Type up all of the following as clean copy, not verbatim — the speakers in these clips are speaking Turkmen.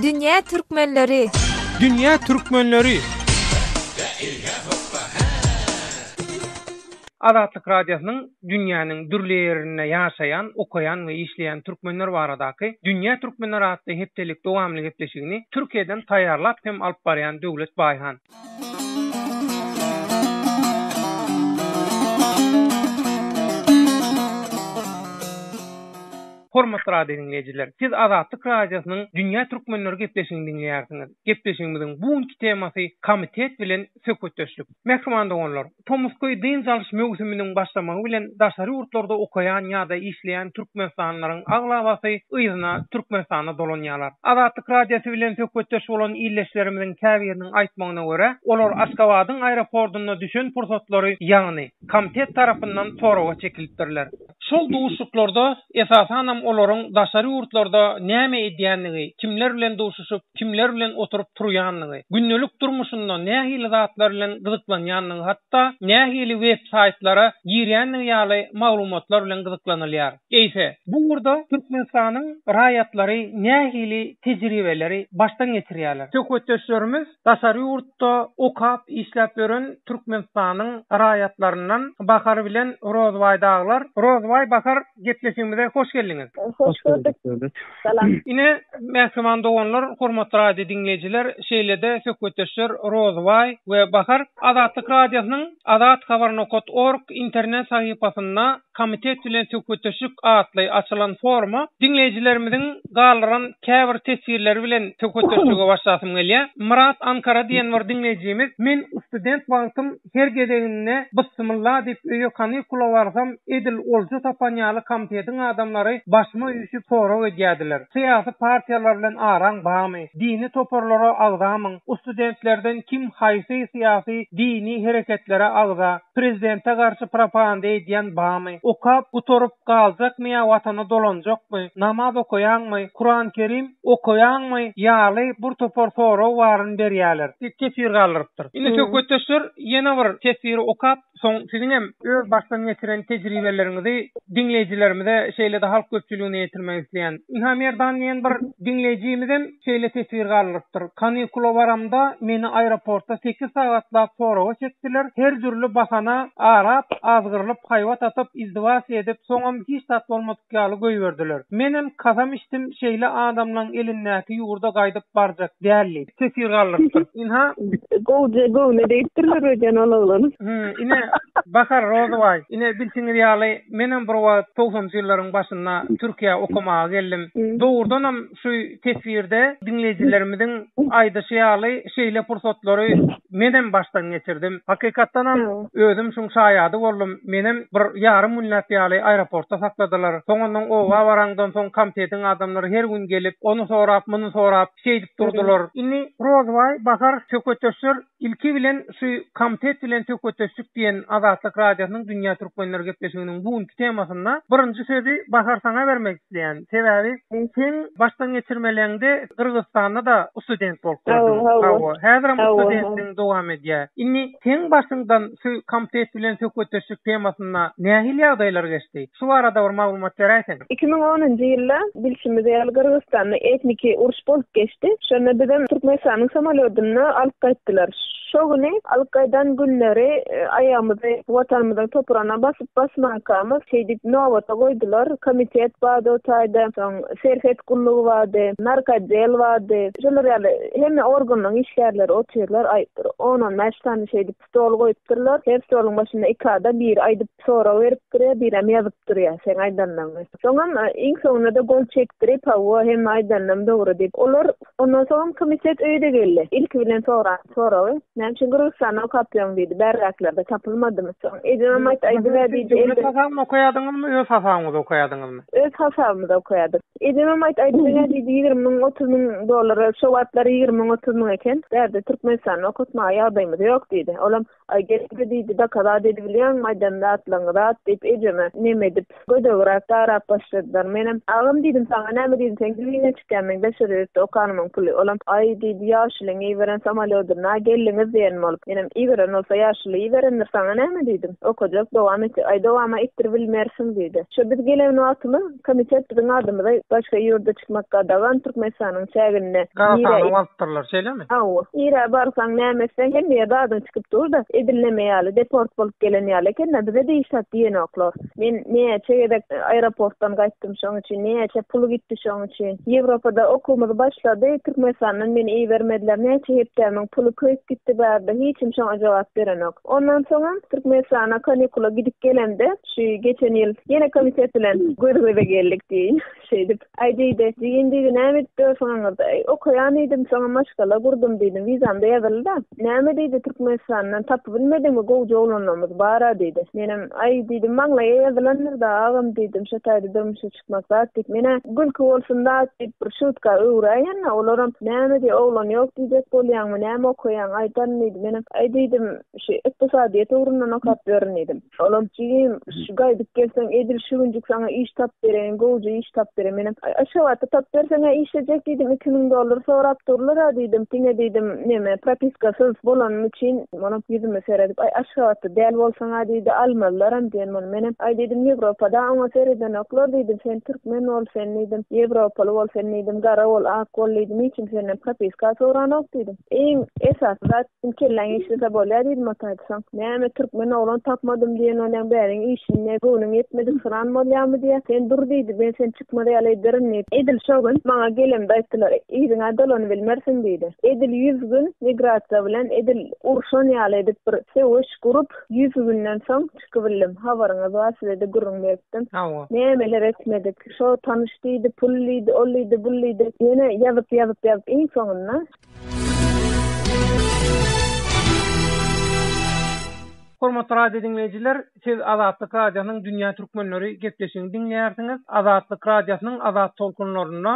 Dünýä türkmenleri! Dünýä türkmenleri! Azatlyk Radiosynyň dünýäniň dürli ýerinde ýaşaýan, okaýan we işleýän türkmenler baradaky Dünýä türkmenleri atly hepdelik dowamly gepleşigini Türkiýeden taýýarlap hem alyp barýan Döwlet Baýhan. Hormatly radio diňleýjiler, siz Azatlyk Radiosynyň Dünýä türkmenleri gepleşigini diňleýärsiňiz. Gepleşigimiziň bu günki temasy Komitet bilen söhbetdeşlik. Mähriban doganlar, tomusky dynç alyş möwsüminiň başlamagy bilen daşary ýurtlarda okaýan ýa-da işleýän türkmenistanlylaryň aglabasy yzyna Türkmenistana dolanýarlar. Azatlyk Radiosy bilen söhbetdeş bolan ildeşlerimiziň käbiriniň aýtmagyna görä, olar Aşgabadyň aeroportunda düşen pursatlary, ýagny komitet tarapyndan soraga çekilipdirler. Şol duşuşyklarda esasanam olaryň daşary ýurtlarda näme edýändigi, kimler bilen duşuşyp, kimler bilen oturyp turýandygy, gündelik durmuşynda nähili zatlar bilen gyzyklanýandygy hatda nähili web saýtlara girýändigi ýaly maglumatlar bilen gyzyklanylýar. Eýse, bu ugurda Türkmenistanyň raýatlary nähili tejribeleri başdan geçirýärler? Söhbetdeşlerimiz daşary ýurtda okap, işläp ýören Türkmenistanyň raýatlaryndan Bahar bilen Rozbaý dagylar. Rozbaý, Bahar, gepleşigimize hoş geldiňiz. Hoş gördük. Salam. Ine, mähriban doganlar, hormatly radio diňleýjiler, şeýle-de söhbetdeşler Rozbaý we Bahar Azatlyk Radiosynyň Azat Habar nokat org internet sahypasynda Komitet bilen söhbetdeşlik atly açylan foruma diňleýjilerimiziň galdyran käbir teswirleri bilen söhbetdeşlige başlasym gelýär. Myrat Ankara diýen bir diňleýjimiz, Men student wagtym her gezeginde bysmylla diýip öýe kanikula barsam, edil olja tapan ýaly komitetiň adamlary başyma üýşüp sorag edýärdiler. Syýasy partiýalar bilen araň barmy? Dini toparlara agzamyň? Studentlerden kim haýsy syýasy, dini hereketlere agza? Prezidente garşy propaganda edýän bamy? Okap gutaryp galjakmy ýa watana dolanjakmy? Namaz okaýaňmy? Kuran kerim okaýaňmy? Ýaly bir topar sorag baryny berýäler. Diýip teswir galdyrypdyr. Indi söhbetdeşler ýene bir teswiri okap, soň siziňem öz başdan geçiren tejribeleriňizi diňleýjilerimize şeýle-de halk köpçüligine ýetirmek isleýän. Ynha Merdan diýen bir diňleýjimizem şeýle teswir galdyrypdyr, Kanikula baramda meni aeroportda sekiz sagatlap soraga çekdiler, her dürli bahana arap, azgyrylyp, haýbat atyp, izdiwasiýa edip, soňam hiç zat bolmadyk ýaly goýberdiler. Menem kasam içdim, şeýle adamlaň elindäki ýurda gaýdyp barjak däl diýip, teswir galdyrypdyr. Ynha. Gowja göwne degipdirler öýdýän ol oglanyň. Hü, ine, Bahar Rozybaý, ine, bilşiňiz ýaly, menem bir wagt togsanjy ýyllaryň başynda Türkiýä okamaga geldim. Dogrudanam, şu teswirde diňleýjilerimiziň aýdyşy ýaly, şeýle pursatlary menem başdan geçirdim. Hakykatdanam, özüm şuň şaýady boldum. Menem bir ýarym günläp ýaly aeroportda sakladylar. Soňundan oba baraňdan soň komitetiň adamlary her gün gelip, ony sorap, muny sorap, şeýdip durdular. Indi Rozbaý, Bahar söhbetdeşler Ilki bilen şu Komitet bilen söhbetdeşlik diýen Azatlyk Radiosynyň Dünýä Türkmenleri gepleşiginiň bu günki temasynda birinji sözi Bahar saňa bermek isleýän. Sebäbi seň başdan geçirmeleňde Gyrgyzystanda-da student bolup gördüň. Hawa, häzirem studentligiň dowam edýär. Indi seň başyňdan şu Komitet bilen söhbetdeşlik temasynda nähili ýagdaýlar geçdi? Şu barada bir maglumat beräýseň. 2010-njy ýylda, bilşimiz ýaly, Gyrgyzystanda etniki uruş bolup geçdi. Şonda bizem Türkmenistanyň samolýodynda alyp gaýtdylar. Şo güni alyp gaýdan günleri aýagymyzy Watanymyzyň topragyna basyp basmankamyz şeýdip nobata goýdular. Komitet bardy o taýda, soň serhet gullugy bardy, narkootdel bardy. Şolar ýaly hemme organlaryň işgärleri otyrlar. Aý, bir on-on bäş sany şeýdip Stol goýupdyrlar. Her stoluň başynda iki adam, biri aýdyp sorag berip durýar, birem ýazyp durýar seň aýdanlaryňy. Soňam iň soňunda-da gol çekdirip, hawa, hemme aýdanlarym dogry diýip. Olar ondan soňam komitet öýe-de geldi. Ilki bilen soran soragy, Näme üçin Gyrgyzystanda okap ýöň diýdi. Bärräklerde tapylmadymy? Soň ejemem aýtdy, aýdyber diýdi. Döwlet hasabyna okaýardyňyzmy, öz hasabyňyza okaýardyňyzmy? Öz hasabymyza okaýardyk. Ejemem aýtdy, aýdyber diýdi, 20 müň, 30 müň dollar, şo wagtlar 20 müň, 30 müň eken. Bärde Türkmenistanda okatmaga ýagdaýymyz ýok diýdi. Olam, Aý, geldi diýdi, dokazat edibilýäňmi aýdan zatlaryňy zat diýip, ejeme neme edip, gödegräk darap başladylar. Menem, Agam diýdim, saňa näme diýdim, seň jübiňden çykýar meň daşary ýurtda okanymyň puly. Olam, Aý diýdi, ýaşulyň iberen samolýodyna geldiňiz diýen bolup. Menem, Iberen bolsa ýaşuly iberendir, saňa näme? näme diýdim. Okajak, dowam etjek. Aý, dowam-a etdiribilmersiň diýdi. Şo biz gelen wagtymyz komitet biziň adymyza başga ýurda çykmak gadagan, Türkmenistanyň çäginde Gara nirä sanaw alypdyrlar, şeýlemi? Hawa. Nirä barsaň, näme etseň, hemme ýerde adyň çykyp dur-da, edil neme ýaly, deport bolup gelen ýaly eken-dä, bize-de hiç zat diýenoklar. Men näçe gezek aeroportdan gaýtdym şoň üçin, näçe pul gitdi şoň üçin. Ýewropada okuwymyz başlady, Türkmenistandan meni ibermediler, näçe hepdämiň puly köýüp gitdi bärde, hiç kim şoňa jogap berenok. Ondan soňam Türkmenistana kanikula gidip gelemde, şu geçen ýyl ýene komitet bilen göz-göze geldik diýeýin, şeýdip. Aý diýdi, jigim diýdi, näme edip ýörsüň aňyrda? Äý, okaýan diýdim, soňam maşgala gurdum diýdim, wizam-da ýazyldy-da. Näme diýdi, Türkmenistandan tapybilmediňmi, gowja oglanlarymyz bar-a diýdi. Menem, Aý, diýdim, maňlaýa ýazylandyr-da, agam diýdim, şo taýda durmuşa çykmak zat diýip, men-ä gülki bolsun zat diýip bir şutka öwräýen-dä, olaram, Näme diýýär, oglan ýok diýjek bolýaňmy, näme okaýaň, aýdan diýdi. Menem, Aý diýdim, şu ykdysadyýet ugrundan okap ýörün diýdim. Olam jigim, şu gaýdyp gelseň edil şu günjük saňa iş tapyp bereýin, gowja iş tapyp bereýin. Menem, Aý, Aşgabatda tapyp berseň-ä işlejek diýdim, 2000 dollar sorap durlar-a diýdim. Diňe diýdim, neme, propiskasyz bolanym üçin. Olam ýüzüme seredip, Aý, Aşgabatda däl bolsaň-a diýdi, almazlaram diýen boldy. Menem, Aý diýdim, Ýewropada oňa seredenoklar diýdim, sen türkmen bol sen diýdim, ýewropaly bol sen diýdim, gara bol, ak bol diýdim, hiç kim senden propiska soranok diýdim. Iň esasy zat Seň kelläň işlese bolýa diýdim ata aýtsaň. Näme türkmen oglan tapmadym diýen bolýaň bäriň işine göwnüň ýetmedik syran bolýamy diýä. Sen dur diýdi men seni çykmaz ýaly ederin diýip. Edil şo gün maňa gelemde aýtdylar yzyňa dolanybilmersiň diýdi. Edil ýüz gün migrasiýa bilen edil urşan ýaly edip bir söweş gurup ýüz günden soň çykybildim. Habaryňyz bar sizede gürrüň beripdim. Hawa. Nämeler etmedik. Şo tanyş diýdi pul diýdi ol diýdi bul diýdi. Ýene ýazyp ýazyp ýazyp iň soňunda. Hormatly radio diňleýjiler, siz Azatlyk Radiosynyň Dünýä Türkmenleri gepleşigini diňleýärsiňiz. Azatlyk Radiosynyň Azat tolkunlarynda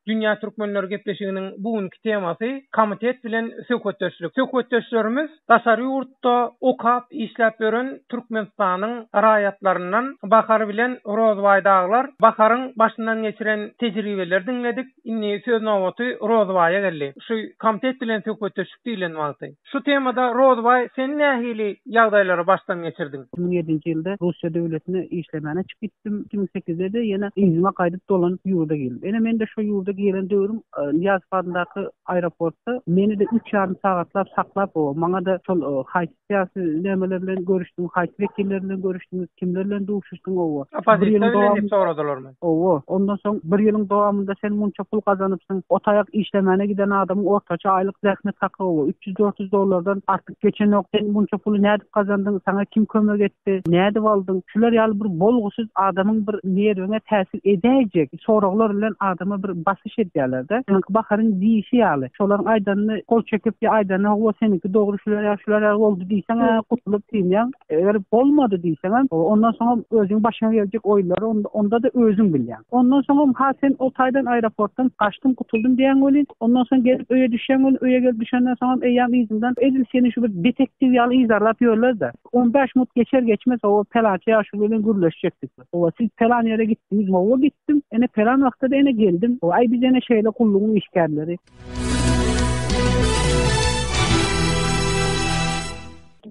Dünýä Türkmenleri gepleşiginiň bu günki temasy Komitet bilen söhbetdeşlik. Söhbetdeşlerimiz daşary ýurtda okap, işläp ýören Türkmenistanyň raýatlaryndan Bahar bilen Rozbaý dagylar Baharyň başyndan geçiren tejribeleri diňledik. Indi söz nobaty Rozbaýa geldi. Şu komitet bilen söhbetdeşlik diýlen wagty. Şu temada Rozbaý sen nähili ýagdaýlary başdan geçirdiň? 2007-nji ýylda Russiýa döwletine işlemäne çykyp gitdim. 2008-de-de ýene yzyma gaýdyp dolanyp ýurda geldim. Ene men-de şo ýurda giren döwrüm Nyýazow adyndaky aeroportda meni-de üç ýarym sagatlap saklap, maňa-da şol haýsy syýasy nämeler bilen görüşdiň, haýsy wekiller bilen görüşdiňiz, kimler bilen duşuşdyň owa. Oppozisiýa bilen diýip soradylarmy? Owa. Ondan soň bir ýylyň dowamynda sen munça pul gazanypsyň. O taýak işlemäne giden adamyň ortaça aýlyk zähmet haky owa 300-400 dollardan artyk geçenok. Sen munça puly nädip gazandyň, saňa kim kömek etdi, nädip aldyň? Şular ýaly bir bolgusyz adamyň bir nerwiňe täsir edäýjek soraglar bilen adama bir basyş edýärler-de. Ýaňky Baharyň diýşi ýaly, şolaryň aýdanyny gol çekip ýa aýdanyna hawa seniňki dogry şular ýaly şular ýaly boldy diýseň-ä gutulyp dynýaň. Eger bolmady diýseňem, ondan soňam özüň başyňa geljek oýunlary onda-da özüň bilýäň. Ondan soňam ha sen o taýdan aeroportdan gaçdym gutuldym diýýäň welin, ondan soň gelip öýe düşýäň welin, öýe gelip düşenden soňam eýýäm yzyňdan edil seni şu bir detektiw ýaly yzarlap ýörler-de. On bäş minut geçer-geçmez hawa pelança ýaşuly bilen gürleşjekdik. Hawa siz pelan ýere gitdiňizmi? Hawa gitdim. Ene pelan wagtda-da ene geldim. Hawa aý biz ene şeýle gullugyň işgärleri.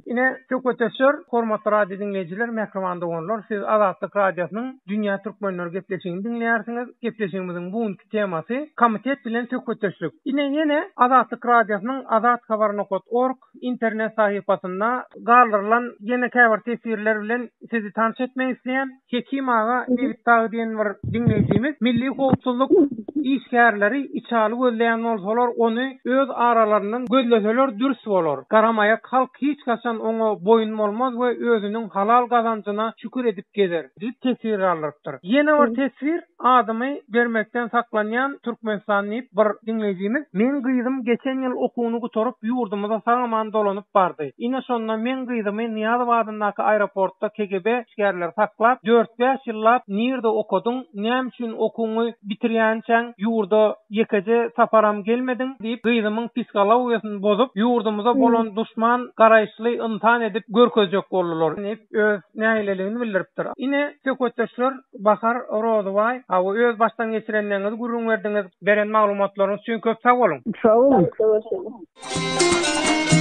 Ine, söhbetdeşler, hormatly radio diňleýjiler, mähriban doganlar, siz Azatlyk Radiosynyň Dünýä Türkmenleri gepleşigini diňleýärsiňiz. Gepleşigimiziň bu günki temasy Komitet bilen söhbetdeşlik. Ine, ýene Azatlyk Radiosynyň Azathabar nokat org internet sahypasynda galdyrylan ýene käbir teswirler bilen sizi tanyş etmek isleýän. Hekim aga Nebitdag diýen bir diňleýjimiz Milli howpsuzlyk işgärleri içaly gözleýän bolsalar ony öz aralaryndan gözleseler dürs bolar. Garamaýak halk hiç haçan oňa boýun bolmaz we özüniň halal gazanjyna şükür edip gezer. Diýip teswir galdyrypdyr. Ýene bir teswir Adymy bermekden saklanýan Türkmenistan diýip bir diňleýjimiz Meň gyzym geçen ýyl okuwyny gutaryp ýurdumyza sag-aman dolanyp bardy. Ine şonda meň gyzymy Nyýazow adyndaky aeroportda KGB işgärleri saklap dört-bäş ýyllap nirde okadyň, näme üçin okuwyňy bitirýänçäň ýurda ýekeje saparam gelmediň diýip gyzymyň psihologiýasyny bozup ýurdumyza bolan duşman garaýyşly ynsan edip görkezjek boldular diýip öz nägileligini bildiripdir. Ine söhbetdeşler Bahar Rozybaý, hawa öz başdan geçirenleriňizi gürrüň berdiňiz. Beren maglumatlaryňyz üçin köp sag boluň. Sag boluň. Sag boluň.